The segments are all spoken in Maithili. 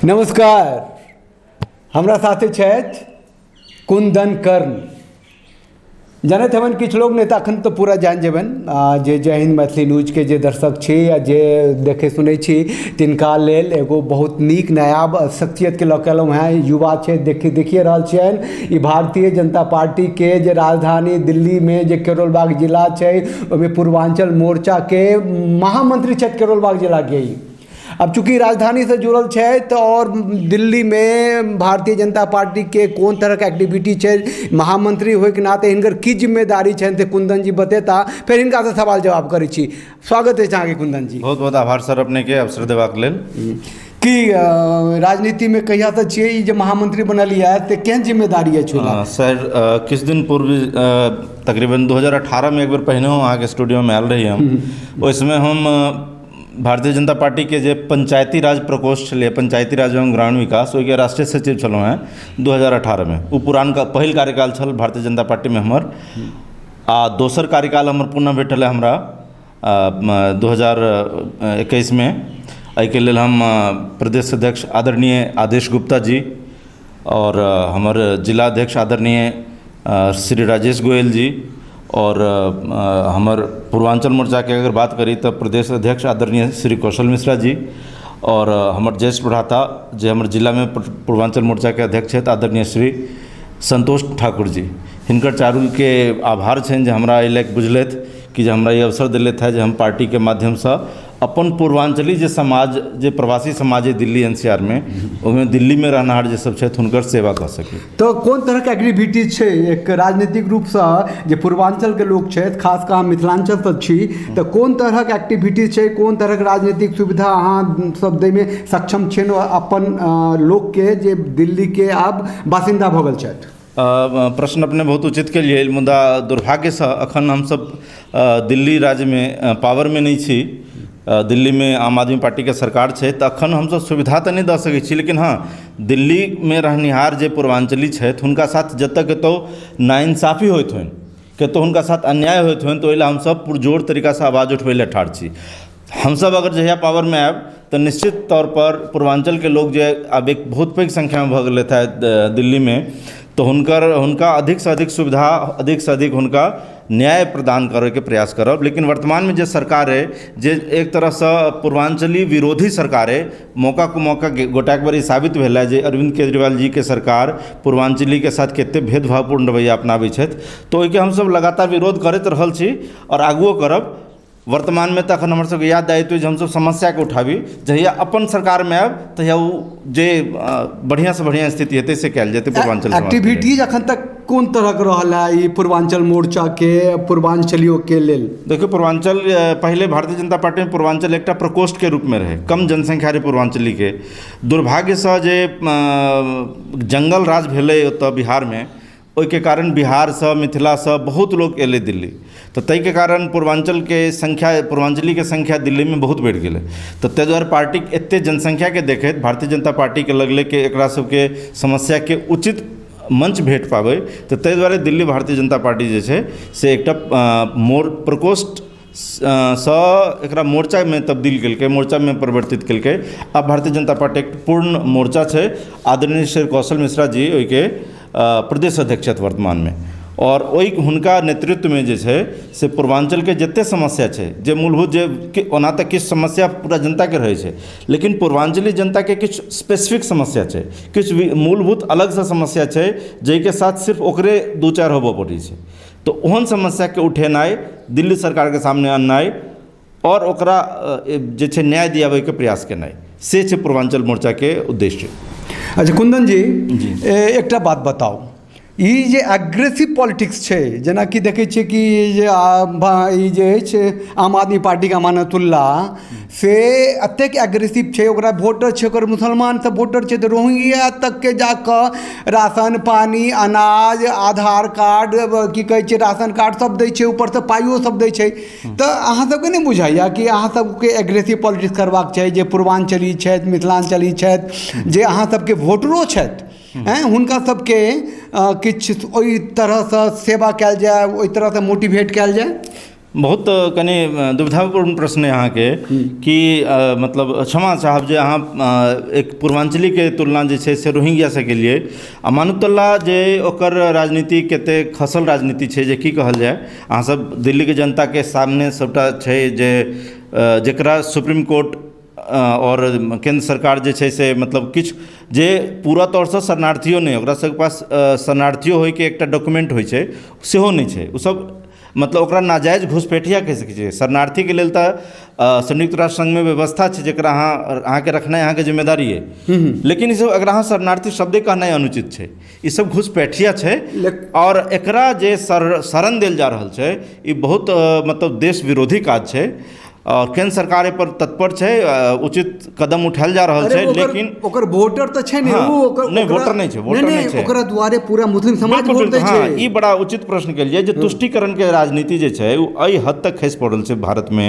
नमस्कार। हमरा साथे छथि कुंदन कर्ण। जनैत हेबनि किछु लोग, नहि तऽ अखन तऽ पूरा जानि जेबनि जे जय हिन्द मैथिली न्यूजके जे दर्शक छी आ जे देखै सुनै छी तिनका लेल एगो बहुत नीक नायाब शख्सियतके लऽ कऽ एलहुँ हेँ। युवा छै, देखिए रहल छियनि। ई भारतीय जनता पार्टीके जे राजधानी दिल्लीमे जे करोलबाग जिला छै ओहिमे पूर्वांचल मोर्चाके महामंत्री छथि करोलबाग जिलाके ई। अब चूँकि राजधानीसँ जुड़ल छथि आओर दिल्लीमे भारतीय जनता पार्टीके कोन तरहके एक्टिविटी छै, महामंत्री होइके नाते हिनकर की जिम्मेदारी छनि से कुंदन जी बतेता। फेर हिनकासँ सवाल जवाब करै छी। स्वागत अछि अहाँके कुंदन जी। बहुत बहुत आभार सर, अपनेके अवसर देबाक लेल। की राजनीतिमे कहियासँ छियै? ई जे महामंत्री बनलियै से केहन जिम्मेदारी अछि ओहिला? सर, किछु दिन पूर्व तकरीबन 2018मे एक बेर पहिनेहो अहाँके स्टूडियोमे आयल रही हम। ओहि समय हम भारतीय जनता पार्टीके जे पंचायती राज प्रकोष्ठ छलै, पंचायती राज एवं ग्रामीण विकास, ओहिके राष्ट्रीय सचिव छलहुँ हेँ 2018मे। ओ पुरान पहिल कार्यकाल छल भारतीय जनता पार्टीमे हमर आ दोसर कार्यकाल हमर पुनः भेटल हमरा 2021मे। एहिके लेल हम प्रदेश अध्यक्ष आदरणीय आदेश गुप्ता जी आओर हमर जिलाध्यक्ष आदरणीय श्री राजेश गोयल जी आओर हमर पूर्वाञ्चल मोर्चाके अगर बात करी तऽ प्रदेश अध्यक्ष आदरणीय श्री कौशल मिश्रा जी आओर हमर ज्येष्ठ भ्राता जे हमर जिलामे पूर्वाञ्चल मोर्चाके अध्यक्ष छथि आदरणीय श्री सन्तोष ठाकुर जी, हिनकर चारूके आभार छनि जे हमरा एहि लायक बुझलथि कि जे हमरा ई अवसर देलथि हँ जे हम पार्टीके माध्यमसँ अपन पूर्वाञ्चली जे समाज, जे प्रवासी समाज अइ दिल्ली एन सी आर मे, ओहिमे दिल्लीमे रहनिहार जे सब छथि हुनकर सेवा कऽ सकी। तऽ कोन तरहके एक्टिविटी छै एक राजनीतिक रूपसँ जे पूर्वाञ्चलके लोक छथि, खास कऽ अहाँ मिथिलाञ्चलसँ छी, तऽ कोन तरहक एक्टिविटी छै, कोन तरहक राजनीतिक सुविधा अहाँ सब दैमे सक्षम छियनि अपन लोकके जे दिल्लीके आब बासिन्दा भऽ गेल छथि? प्रश्न अपने बहुत उचित केलियै, मुदा दुर्भाग्यसँ अखन हमसभ दिल्ली राज्यमे पावरमे नहि छी। दिल्लीमे आम आदमी पार्टीके सरकार छै, तऽ अखन हमसभ सुविधा तऽ नहि दऽ सकै छी, लेकिन हँ, दिल्लीमे रहनिहार जे पूर्वाञ्चली छथि हुनका साथ जतऽ कतौ नाइंसाफी होइत होइन, कतौ हुनका साथ अन्याय होइत होइन, तऽ ओहि लए हमसभ पुरजोर तरीकासँ आवाज उठबै लए ठाढ़ छी। हमसभ अगर जहिया पावरमे आयब तऽ निश्चित तौरपर पूर्वाञ्चलके लोक जे आब एक बहुत पैघ संख्यामे भऽ गेलथि हँ दिल्लीमे, तऽ हुनका अधिकसँ अधिक सुविधा, अधिकसँ अधिक हुनका न्याय प्रदान करैके प्रयास करब। लेकिन वर्तमानमे जे सरकार अइ, जे एक तरहसँ पूर्वाञ्चली विरोधी सरकार अइ, मौका कुमौका गोटेक बेर ई साबित भेल हँ जे अरविन्द केजरीवाल जीके सरकार पूर्वाञ्चलीके साथ कतेक भेदभावपूर्ण रवैया अपनाबै छथि, तऽ ओहिके हमसभ लगातार विरोध करैत रहल छी आओर आगुओ करब। वर्तमानमे तऽ एखन हमर सबके इएह दायित्व अइ जे हमसब समस्याके उठाबी। जहिया अपन सरकारमे आयब तहिया ओ जे बढ़िआँसँ बढ़िआँ स्थिति हेतै से कयल जेतै पूर्वाञ्चल समाजके लेल। एक्टिविटीज अखन तक कोन तरहक रहल है ई पूर्वाञ्चल मोर्चाके पूर्वाञ्चलियोके लेल? देखियौ, पूर्वाञ्चल पहिले भारतीय जनता पार्टीमे पूर्वाञ्चल एकटा प्रकोष्ठके रूपमे रहै। कम जनसंख्या रहै पूर्वाञ्चलीके। दुर्भाग्यसँ जे जङ्गल राज भेलै ओतऽ बिहारमे, ओहिके कारण बिहारसँ, मिथिलासँ बहुत लोक एलै दिल्ली, तऽ ताहिके कारण पूर्वाञ्चलके संख्या, पूर्वाञ्चलीके संख्या दिल्लीमे बहुत बढ़ि गेलै। तऽ ताहि दुआरे पार्टीके एतेक जनसंख्याके देखैत भारतीय जनता पार्टीके लगलै कि एकरा सबके समस्याके उचित मञ्च भेट पाबै, तऽ ताहि दुआरे दिल्ली भारतीय जनता पार्टी जे छै से एकटा मोर प्रकोष्ठ सँ एकरा मोर्चामे तब्दील केलकै, मोर्चामे परिवर्तित केलकै। आब भारतीय जनता पार्टी एक पूर्ण मोर्चा छै। आदरणीय श्री कौशल मिश्रा जी ओहिके प्रदेश अध्यक्ष छथि वर्तमानमे आओर ओहि हुनका नेतृत्वमे जे छै से पूर्वाञ्चलके जतेक समस्या छै, जे मूलभूत जे ओना तऽ किछु समस्या पूरा जनताके रहै छै, लेकिन पूर्वाञ्चली जनताके किछु स्पेसिफिक समस्या छै, किछु मूलभूत अलगसँ समस्या छै जाहिके साथ सिर्फ ओकरे दू चारि होबऽ पड़ै छै। तऽ ओहन समस्याके उठेनाइ, दिल्ली सरकारके सामने अननाइ आओर ओकरा जे छै न्याय दियाबैके प्रयास केनाइ, से छै पूर्वाञ्चल मोर्चाके उद्देश्य। अच्छा कुन्दन जी, एकटा बात बताउ, ई जे एग्रेसिव पॉलिटिक्स छै, जेनाकि देखै छियै कि जे ई जे अछि आम आदमी पार्टीके अमानतुल्ला से एतेक एग्रेसिव छै, ओकरा वोटर छै, ओकर मुसलमान सब वोटर छै, तऽ रोहिंग्या तकके जाकऽ राशन पानी अनाज आधार कार्ड की कहै छै राशन कार्ड सब दै छै, ऊपरसँ पाइयो सब दै छै। तऽ अहाँ सबके नहि बुझाइए कि अहाँ सबके एग्रेसिव पॉलिटिक्स करबाक चाही? जे पूर्वाञ्चली छथि, मिथिलाञ्चली छथि, जे अहाँ सबके वोटरो छथि, आँय, हुनका सबके किछु ओहि तरहसँ सेवा कयल जाय, ओहि तरहसँ मोटिवेट कयल जाय? बहुत कनि दुविधापूर्ण प्रश्न अइ अहाँके कि मतलब क्षमा चाहब जे अहाँ एक पूर्वाञ्चलीके तुलना जे छै से रोहिंग्यासँ केलियै। अमानतुल्ला जे ओकर राजनीति कतेक खसल राजनीति छै जे की कहल जाय। अहाँसभ दिल्लीके जनताके सामने सभटा छै जे जकरा सुप्रीम कोर्ट आओर केन्द्र सरकार जे छै से मतलब किछु जे पूरा तौरसँ शरणार्थियो नहि, ओकरा सबके पास शरणार्थियो होइके एकटा डॉक्यूमेंट होइ छै सेहो नहि छै। ओसभ मतलब ओकरा नाजायज घुसपैठिया कहि सकै छियै। शरणार्थीके लेल तऽ संयुक्त राष्ट्र संघमे व्यवस्था छै जकरा अहाँके रखनाइ अहाँके जिम्मेदारी अइ, लेकिन ईसभ अगर अहाँ शरणार्थी शब्दे कहनाइ अनुचित छै। ईसभ घुसपैठिया छै आओर एकरा जे शरण देल जा रहल छै ई बहुत मतलब देश विरोधी काज छै। आओर केन्द्र सरकार एहिपर तत्पर छै, उचित कदम उठायल जा रहल छै, लेकिन ओकर वोटर तऽ छै ने। नहि, वोटर नहि छै, वोटर नहि छै। ओकरा दुआरे पूरा मुस्लिम समाज वोट दै छै। ई बड़ा उचित प्रश्न केलियै जे तुष्टिकरणके राजनीति जे छै ओ एहि हद तक खसि पड़ल छै भारतमे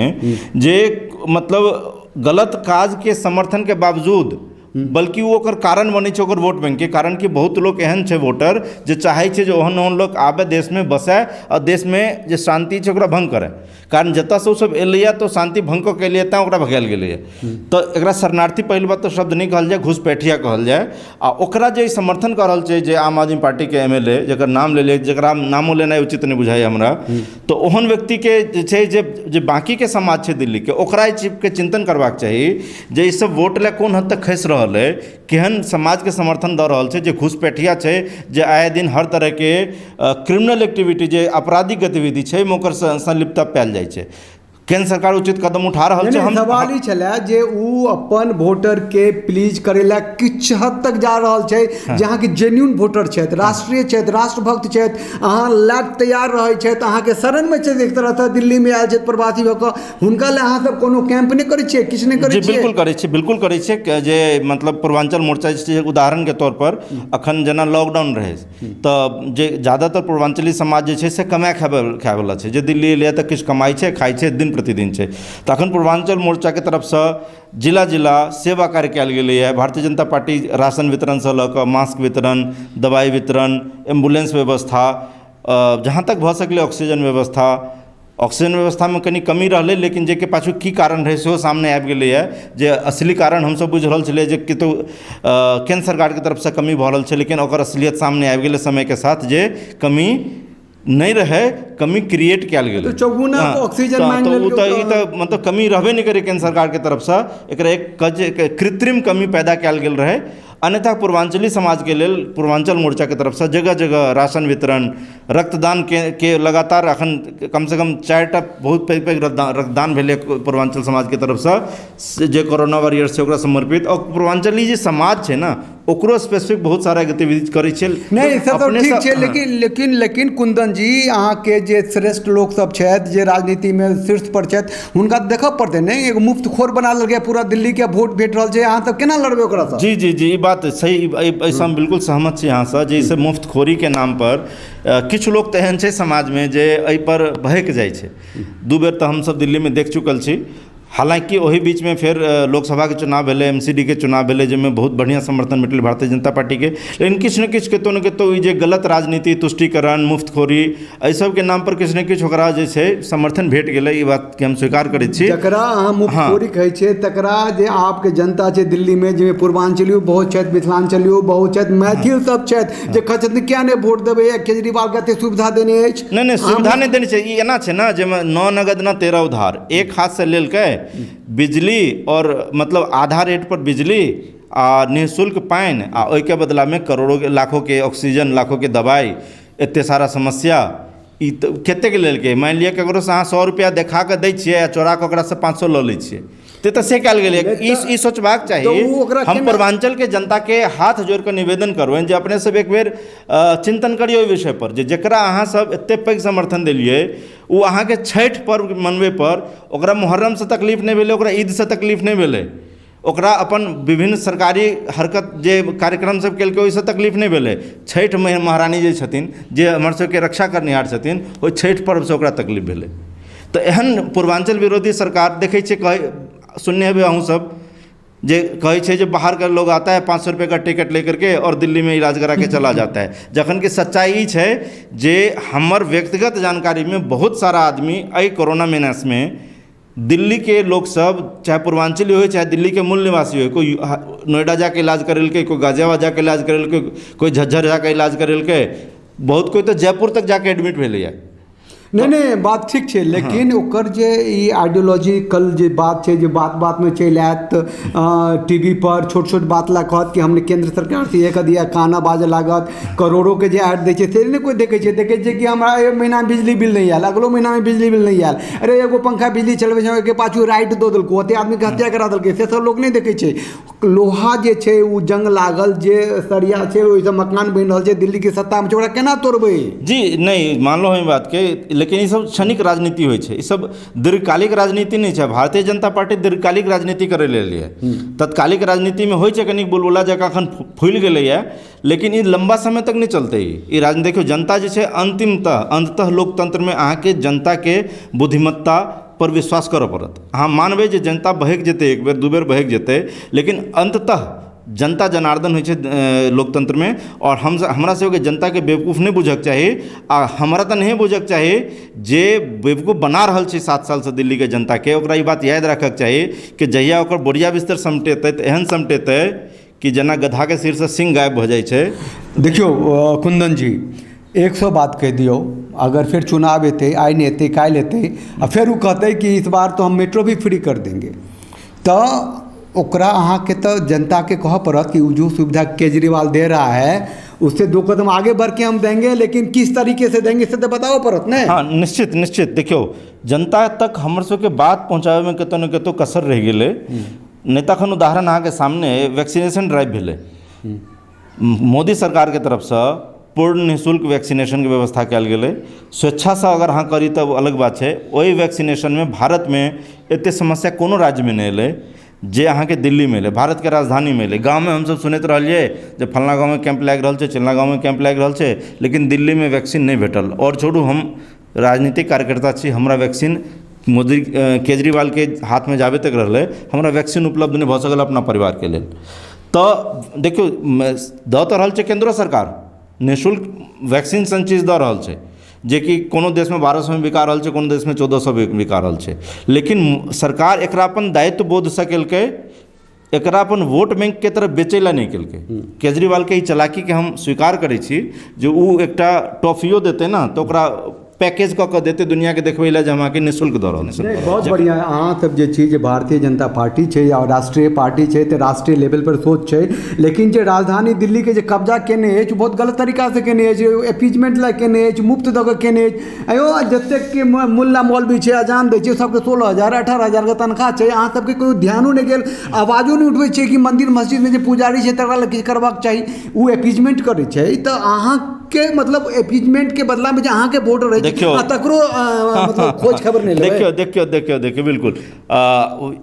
जे मतलब गलत काजके समर्थनके बावजूद बल्कि ओ ओकर कारण बनै छै, ओकर वोट बैंकके कारण कि बहुत लोक एहन छै वोटर जे चाहै छै जे ओहन ओहन लोक आबे, देशमे बसै आओर देशमे जे शान्ति छै ओकरा भङ्ग करै। कारण जतऽसँ ओसभ एलैए तऽ शान्ति भङ्ग कऽ के एलैए, तैँ ओकरा भगायल गेलैए। तऽ एकरा शरणार्थी पहिल बात तऽ शब्द नहि कहल जाय, घुसपैठिया कहल जाय। आ ओकरा जे समर्थन कऽ रहल छै जे आम आदमी पार्टीके MLA जकर नाम लेलियै, जकरा नामो लेनाइ उचित नहि बुझाइए हमरा, तऽ ओहन व्यक्तिके जे छै जे बाँकीके समाज छै दिल्लीके ओकरा एहि चीजके चिन्तन करबाक चाही जे ईसभ वोट लए कोन हद तक खसि रहल अइ, केहन समाजके समर्थन दऽ रहल छै जे घुसपैठिया छै, जे आए दिन हर तरहके क्रिमिनल एक्टिविटी जे आपराधिक गतिविधि छै ओहिमे ओकर संलिप्तता पायल जाइ छै। केन्द्र सरकार उचित कदम उठा रहल छै। हम सवाल ई छलै जे ओ अपन वोटरके प्लीज करै लए किछु हद तक जा रहल छै जे अहाँके जेन्यून वोटर छथि, राष्ट्रीय छथि, राष्ट्रभक्त छथि, अहाँ लए तैयार रहै छथि, अहाँके शरणमे छथि, एक तरहसँ दिल्लीमे आयल छथि प्रवासी भऽ कऽ, हुनका लए अहाँ सब कोनो कैंप नहि करै छियै, किछु नहि करै छियै? बिल्कुल करै छियै, बिल्कुल करै छियै। जे मतलब पूर्वाञ्चल मोर्चा जे उदाहरणके तौर पर अखन जेना लॉकडाउन रहै तऽ जे ज़्यादातर पूर्वाञ्चली समाज जे छै से कमाए खायवला छै, जे दिल्ली एलैए तऽ किछु कमाइ छै, खाइ छै, दिन प्रतिदिन छै। तऽ अखन पूर्वाञ्चल मोर्चाके तरफसँ जिला जिला सेवा कार्य कयल गेलैए। भारतीय जनता पार्टी राशन वितरणसँ लऽ कऽ मास्क वितरण, दवाइ वितरण, एम्बुलेंस व्यवस्था, जहाँ तक भऽ सकलै ऑक्सीजन व्यवस्था। ऑक्सीजन व्यवस्थामे कनि कमी रहलै, लेकिन जाहिके पाछू की कारण रहै सेहो सामने आबि गेलैए। जे असली कारण हमसभ बुझि रहल छलियै जे कतहु केन्द्र सरकारके तरफसँ कमी भऽ रहल छै, लेकिन ओकर असलियत सामने आबि गेलै समयके साथ जे कमी नहि रहै, कमी क्रिएट कयल गेलै। चौगुना ऑक्सीजन मांगि लेलकै। ई तऽ मतलब कमी रहबे नहि करै केन्द्र सरकारके तरफसँ, एकरा एक कृत्रिम कमी पैदा कयल गेल रहै। अन्यथा पूर्वाञ्चली समाजके लेल पूर्वाञ्चल मोर्चाके तरफसँ जगह जगह राशन वितरण, रक्तदान के लगातार अखन कमसँ कम 4टा बहुत पैघ पैघ रक्तदान भेलै पूर्वाञ्चल समाजके तरफसँ जे कोरोना वॉरियर्स छै ओकरा समर्पित। आओर पूर्वाञ्चली जे समाज छै ने ओकरो स्पेसिफिक बहुत सारा गतिविधि करै छै। नहि सब तऽ ठीक छै, लेकिन लेकिन लेकिन कुंदन जी अहाँके जे श्रेष्ठ लोक सब छथि, जे राजनीतिमे शीर्ष पर छथि, हुनका देखऽ पड़तै ने। एगो मुफ्तखोर बना लेलकै पूरा दिल्लीके, वोट भेट रहल छै, अहाँ सब केना लड़बै ओकरासँ? जी जी जी, ई बात सही, एहिसँ हम बिल्कुल सहमत छी अहाँसँ जे ई मुफ्तखोरीके नाम पर किछु लोक तऽ एहन छै समाजमे जे एहिपर बहकि जाइ छै। 2 बेर तऽ हमसभ दिल्लीमे देख चुकल छी। हालाँकि ओहि बीचमे फेर लोकसभाके चुनाव भेलै, MCD के चुनाव भेलै, जाहिमे बहुत बढ़िआँ समर्थन भेटलै भारतीय जनता पार्टीके। लेकिन किछु ने किछु कतहु ने कतहु ई जे गलत राजनीति, तुष्टिकरण, मुफ्तखोरी, एहि सबके नाम पर किछु ने किछु ओकरा जे छै समर्थन भेट गेलै। ई बातके हम स्वीकार करै छी। जकरा अहाँ मुफ्तखोरी कहै छियै तकरा जे आपके जनता छै दिल्लीमे, जाहिमे पूर्वाञ्चलियो बहुत छथि, मिथिलाञ्चलियो बहुत छथि, मैथिल सब छथि, जे कहै छथिन किया नहि वोट देबै, केजरीवालके एते सुविधा देने अछि। नहि नहि, सुविधा नहि देने छै। ई एना छै ने जाहिमे 9 नगद न 13 उधार, एक हाथसँ लेलकै बिजली और मतलब आधा रेट पर बिजली आ निःशुल्क पानि, आ ओहिके बदलामे करोड़ों लाखों के ऑक्सीजन, लाखों के दवाइ, एते सारा समस्या। ई तऽ कतेक लेलकै? मानि लिअ ककरोसँ अहाँ 100 रुपैआ देखा कऽ दै छियै आ चोरा कऽ ओकरासँ 500 लऽ लै छियै, तऽ से कयल गेलै। ई सोचबाक चाही। हम पूर्वाञ्चलके जनताके हाथ जोड़ि कऽ निवेदन करबनि जे अपने सब एक बेर चिन्तन करियौ ओहि विषय पर जे जकरा अहाँ सब एते पैघ समर्थन देलियै ओ अहाँके छठि पर्व मनबै पर ओकरा मुहर्रमसँ तकलीफ नहि भेलै, ओकरा ईदसँ तकलीफ नहि भेलै, ओकरा अपन विभिन्न सरकारी हरकत जे कार्यक्रम सब केलकै ओहिसँ तकलीफ नहि भेलै। छठि महारानी जे छथिन, जे हमर सबके रक्षा करनिहार छथिन, ओहि छठि पर्वसँ ओकरा तकलीफ भेलै। तऽ एहन पूर्वाञ्चल विरोधी सरकार देखै छियै, कहै सुनने हेबै अहूँ सब, जे कहै छै जे बाहर का लोग आता है 500 रुपये का टिकट लेकर के और दिल्ली में इलाज करा के चला जाता है, जखन कि सच्चाइ ई छै जे हमर व्यक्तिगत जानकारीमे बहुत सारा आदमी एहि कोरोना मेनासमे दिल्लीके लोकसभ, चाहे पूर्वाञ्चली होइ चाहे दिल्लीके मूल निवासी होइ, कोइ नोएडा जाके इलाज करेलकै, कोइ गाजियाबाद जाके इलाज करेलकै, कोइ झज्जर जाके इलाज करेलकै, बहुत कोइ तऽ जयपुर तक जाके एडमिट भेलैए। नहि नहि, बात ठीक छै, लेकिन ओकर जे ई आइडियोलॉजिकल जे बात छै, जे बात बातमे चलि आयत टीवी पर, छोट छोट बात लए कहत कि हमने केंद्र सरकार से ये कऽ दिया, काना बाजऽ लागत, करोड़ोके जे ऐड दै छै से नहि कोइ देखै छै। देखै छै कि हमरा एक महीना बिजली बिल नहि आयल, अगलो महीनामे बिजली बिल नहि आयल, अरे एगो पंखा बिजली चलबै छै ओहिके पाछू राइट दऽ देलको, ओतेक आदमीके हत्या करा देलकै, से सब लोक नहि देखै छै। लोहा जे छै ओ जंग लागल जे सरिया छै ओहिसँ मकान बनि रहल छै, दिल्लीके सत्तामे छै, ओकरा केना तोड़बै? जी नहि, मानलहुँ हम ई बातके, लेकिन ईसभ क्षणिक राजनीति होइ छै, ईसभ दीर्घकालिक राजनीति नहि छै। भारतीय जनता पार्टी दीर्घकालिक राजनीति करै लेल एलैए। तत्कालिक राजनीतिमे होइ छै कनि बुलबुला जकाँ एखन फूलि गेलैए, लेकिन ई लम्बा समय तक नहि चलतै ई राजनीति। देखियौ, जनता जे छै अन्तिमतः अन्ततः लोकतन्त्रमे अहाँके जनताके बुद्धिमत्ता पर विश्वास करऽ पड़त। अहाँ मानबै जे जनता बहकि जेतै, एक बेर दू बेर बहकि जेतै, लेकिन अन्ततः जनता जनार्दन होइ छै लोकतन्त्रमे। आओर हम हमरा सबके जनताके बेवकूफ नहि बुझऽके चाही, आ हमरा तऽ नहिए बुझऽके चाही जे बेवकूफ बना रहल छै 7 सालसँ दिल्लीके जनताके। ओकरा ई बात याद राखऽके चाही कि जहिया ओकर बोरिया बिस्तर समटेतै तऽ एहन समटेतै कि जेना गधाके सिरसँ सिंग गायब भऽ जाइ छै। देखियौ कुन्दन जी, 100 बात कहि दियौ, अगर फेर चुनाव एतै, आइ नहि एतै काल्हि एतै, आ फेर ओ कहतै कि इस बार तो हम मेट्रो भी फ्री कर देंगे, तऽ ओकरा अहाँके तऽ जनताके कहऽ पड़त कि ओ जो सुविधा केजरीवाल दे रहा है उससे 2 कदम आगे बढ़ के हम देंगे, लेकिन किस तरीके से देंगे से तऽ बताबऽ पड़त ने। हँ, निश्चित निश्चित। देखियौ, जनता तक हमर सबके बात पहुँचाबैमे कतहु ने कतहु कसर रहि गेलै। नहि तखन उदाहरण अहाँके सामने वैक्सीनेशन ड्राइव भेलै, मोदी सरकारके तरफसँ पूर्ण निःशुल्क वैक्सीनेशनके व्यवस्था कयल गेलै। स्वेच्छासँ अगर अहाँ करी तऽ अलग बात छै। ओहि वैक्सीनेशनमे भारतमे एतेक समस्या कोनो राज्यमे नहि एलै जे अहाँके दिल्लीमे एलै, भारतके राजधानीमे एलै। गाममे हमसब सुनैत रहलियै जे फलना गाँवमे कैम्प लागि रहल छै, चिलना गाँवमे कैम्प लागि रहल छै, लेकिन दिल्लीमे वैक्सीन नहि भेटल। आओर छोड़ू, हम राजनीतिक कार्यकर्ता छी, हमरा वैक्सीन मोदी केजरीवालके हाथमे जाबे तक रहलै हमरा वैक्सीन उपलब्ध नहि भऽ सकल अपना परिवारके लेल। तऽ देखियौ, दऽ तऽ रहल छै केन्द्रो सरकार निःशुल्क वैक्सीन सन चीज दऽ रहल छै, जेकि कोनो देशमे 1200 मे बिका रहल छै, कोनो देशमे 1400 बिका रहल छै, लेकिन सरकार एकरा अपन दायित्व बोधसँ केलकै, एकरा अपन वोट बैंकके तरफ बेचै लए नहि केलकै। केजरीवालके ई चलाकीके हम स्वीकार करै छी जे ओ एकटा टॉफियो देतै ने तऽ ओकरा पैकेज कऽ कऽ देतै दुनिआँके देखबै लए जे हम अहाँके निःशुल्क दऽ रहल छी। बहुत बढ़िआँ। अहाँ सब जे छी जे भारतीय जनता पार्टी छै या राष्ट्रीय पार्टी छै तऽ राष्ट्रीय लेवल पर सोच छै, लेकिन जे राजधानी दिल्लीके जे कब्जा केने अछि बहुत गलत तरीकासँ केने अछि, एपीजमेंट लए केने अछि, मुफ्त दऽ कऽ केने अछि। अयो जतेक कि मुल्ला मौलवी छै अजान दै छै सबके 16,000 18,000 के तनख्वाह छै, अहाँ सबके कोइ ध्यानो नहि गेल, आवाजो नहि उठबै छै कि मन्दिर मस्जिदमे जे पुजारी छै तकरा लए किछु करबाक चाही। ओ एपीजमेंट करै छै तऽ अहाँ के मतलब एपीजमेंट के बदला में जे अहाँके वोट रहै छै देखियौ आ तकरो मतलब खोज खबर नहि लेबै। देखियौ देखियौ देखियौ देखियौ, बिल्कुल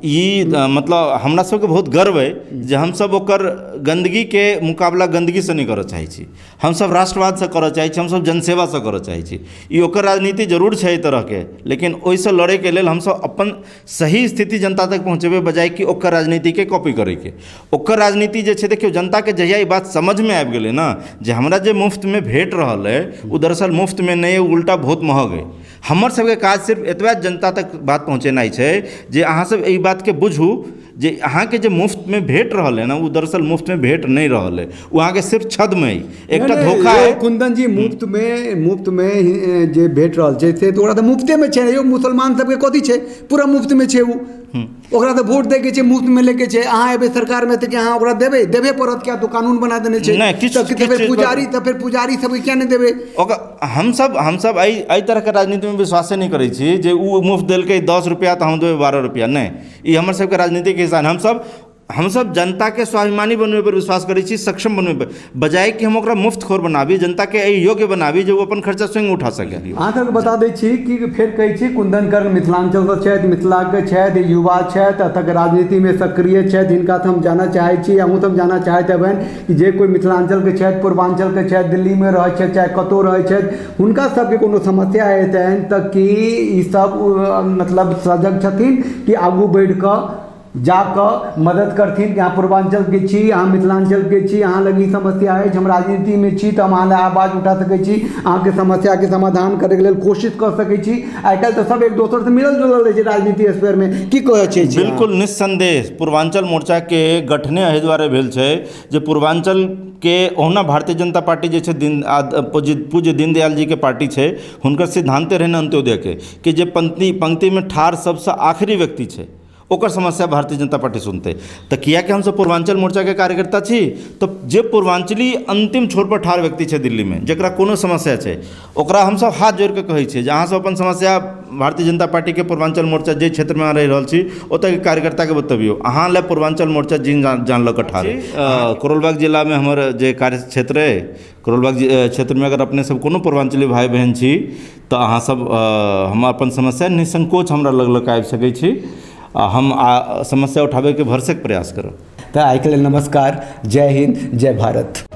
ई मतलब हमरा सबके बहुत गर्व अइ जे हमसब ओकर गन्दगीके मुकाबला गन्दगीसँ नहि करऽ चाहै छी, हमसब राष्ट्रवादसँ करऽ चाहै छी, हमसब जनसेवासँ करऽ चाहै छी। ई ओकर राजनीति जरूर छै एहि तरहके, लेकिन ओहिसँ लड़ैके लेल हमसब अपन सही स्थिति जनता तक पहुँचेबै, बजाय कि ओकर राजनीतिके कॉपी करैके। ओकर राजनीति जे छै, देखियौ जनताके जहिया ई बात समझमे आबि गेलै ने जे हमरा जे मुफ्तमे भेट रहल अइ ओ दरअसल मुफ्तमे नहि अइ, उल्टा बहुत महग अइ। हमर सबके काज सिर्फ एतबे जनता तक बात पहुँचेनाइ छै जे अहाँ सब एहि बातके बुझू जे अहाँके जे मुफ्तमे भेट रहल अइ ने ओ दरअसल मुफ्तमे भेट नहि रहल अइ, ओ अहाँके सिर्फ छद्म अइ, एकटा धोखा अइ। कुंदन जी, मुफ्तमे जे भेट रहल छै से तऽ ओकरा तऽ मुफ्तेमे छै यौ। मुसलमान सबके कथी छै, पूरा मुफ्तमे छै ओ, ओकरा तऽ वोट दैके छै, मुफ्तमे लैके छै। अहाँ एबै सरकारमे तऽ अहाँ ओकरा देबै, देबे पड़त, किया तऽ कानून बना देने छै। नहि, किछु तऽ पुजारी तऽ फेर पुजारी सबके किया नहि देबै? ओकर हमसब एहि तरहके राजनीतिमे विश्वासे नहि करै छी जे ओ मुफ्त देलकै 10 रुपैआ तऽ हम देबै 12 रुपैआ। नहि, ई हमर सबके राजनीतिक हिस्सा नहि। हमसब जनताके स्वाभिमानी बनबै पर विश्वास करै छी, सक्षम बनबै पर, बजाय कि हम ओकरा मुफ्तखोर बनाबी, जनताके एहि योग्य बनाबी जे ओ अपन खर्चा स्वयं उठा सकै। अहाँ सबके बता दै छी कि फेर कहै छी कुंदन कर्ण मिथिलाञ्चलसँ छथि, मिथिलाके छथि, युवा छथि, एतऽके राजनीतिमे सक्रिय छथि। हिनकासँ हम जानऽ चाहै छी, अहूँ सब जानऽ चाहैत हेबनि कि जे कोइ मिथिलाञ्चलके छथि, पूर्वाञ्चलके छथि, दिल्लीमे रहै छथि, चाहे कतहु रहै छथि, हुनका सबके कोनो समस्या हेतनि तऽ की ई सब मतलब सजग छथिन कि आगू बढ़िकऽ जा कऽ मदद करथिन कि अहाँ पूर्वाञ्चलके छी, अहाँ मिथिलाञ्चलके छी, अहाँ लग ई समस्या अछि, हम राजनीतिमे छी तऽ हम अहाँ लए आवाज उठा सकै छी, अहाँके समस्याके समाधान करैके लेल कोशिश कऽ सकै छी। आइ काल्हि तऽ सब एक दोसरसँ मिलल जुलल रहै छै राजनीति स्पेयरमे। की कहै छै? बिल्कुल निस्सन्देह पूर्वाञ्चल मोर्चाके गठने एहि दुआरे भेल छै जे पूर्वाञ्चलके ओहुना भारतीय जनता पार्टी जे छै दिन पूज्य दीनदयाल जीके पार्टी छै, हुनकर सिद्धान्ते रहनि अन्त्योदयके कि जे पंक्तिमे ठाढ़ सबसँ आखिरी व्यक्ति छै ओकर समस्या भारतीय जनता पार्टी सुनतै। तऽ किएकि हमसब पूर्वाञ्चल मोर्चाके कार्यकर्ता छी तऽ जे पूर्वाञ्चली अन्तिम छोरपर ठाढ़ व्यक्ति छै दिल्लीमे, जकरा कोनो समस्या छै, ओकरा हमसब हाथ जोड़िके कहै छियै जे अहाँसब अपन समस्या भारतीय जनता पार्टीके पूर्वाञ्चल मोर्चा जे क्षेत्रमे अहाँ रहि रहल छी ओतऽके कार्यकर्ताके बतबियौ, अहाँ लए पूर्वाञ्चल मोर्चा जीन जान लऽ कऽ ठाढ़ अछि। करोलबाग जिलामे हमर जे कार्य क्षेत्र अइ, करोलबाग क्षेत्रमे अगर अपने सब कोनो पूर्वाञ्चली भाय बहिन छी तऽ अहाँ सब हम अपन समस्या निःसंकोच हमरा लग लऽ कऽ आबि सकै छी आ हम समस्या उठाबैके भरसक प्रयास करब। तऽ आइके लेल नमस्कार, जय हिन्द, जय भारत।